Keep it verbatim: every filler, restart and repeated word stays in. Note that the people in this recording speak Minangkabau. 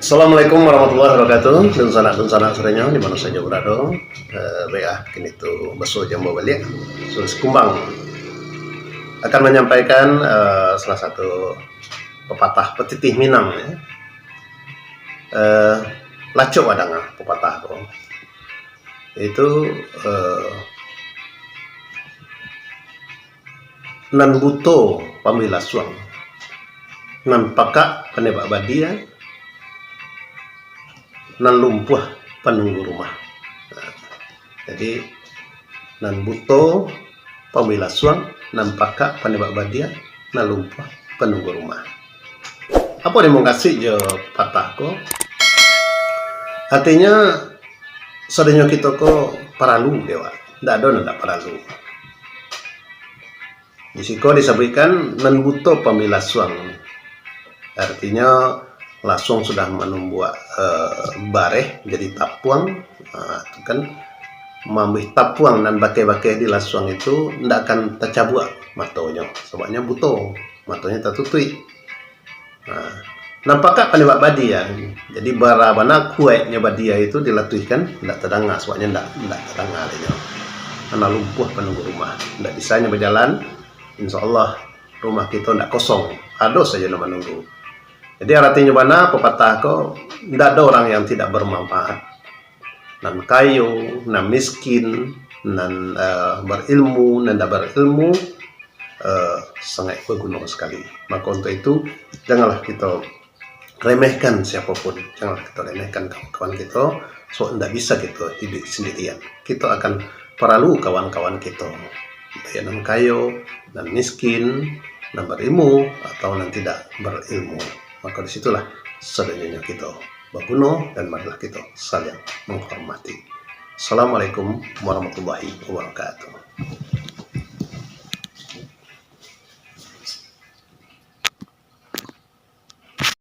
Assalamualaikum warahmatullahi wabarakatuh. Dunsanak-dunsanak sadonyo, di mano sajo barado. Eh, baiklah, kini tu baso jam babaliak. Sudah Sikumbang akan manyampaikan, eh, salah satu papatah patitih Minang, ya. Eh, lacok wadang ah papatah ko. Itu, eh, nan buto pamilasuang, nan pakak panebak badia, nan lumpuah panunggu rumah. Nah, jadi, nan buto pamilasuang, nan pakak panebak badia, nan lumpuah panunggu rumah. Apo nan mukasuik jo patah ko? Artinyo, sadonyo kito ko paralu dek awak. Ndak ado nan ndak paralu. Di siko disabuikkan nan buto pamilasuang. Artinyo, lasuang sudah manumbuak, eh, bareh jadi tapuang, ah, tu kan, maambiak tapuang nan bakeh-bakeh di lasuang itu ndak akan tacabuak matonyo, sababnyo buto, matonyo tatutuik. Nah, nan pakak panebak badia. Jadi, bara bana kuaiknyo badia itu dilatuihkan, ndak tadanga, sababnyo ndak, ndak tadanga dek nyo. Karano lumpuah panunggu rumah, ndak bisanyo bajalan, insya Allah, rumah kito ndak kosong, ado sajo nan manunggu. Jadi, aratinyo bana papatah ko, ndak ado urang yang tidak bermanfaat. Nan kayo, nan miskin, nan, eh, berilmu, nan ndak berilmu, eh, sangaik baguno sakali. Maka untuak itu, janganlah kito remehkan siapapun, janganlah kito remehkan kawan-kawan kito, sabab ndak bisa kito hiduik sandirian. Kito akan paralu kawan-kawan kito, baiak nan kayo, nan miskin, nan berilmu, atau nan tidak berilmu. Maka di situlah sadonyo kito baguno, dan marilah kito saling menghormati. Assalamualaikum warahmatullahi wabarakatuh.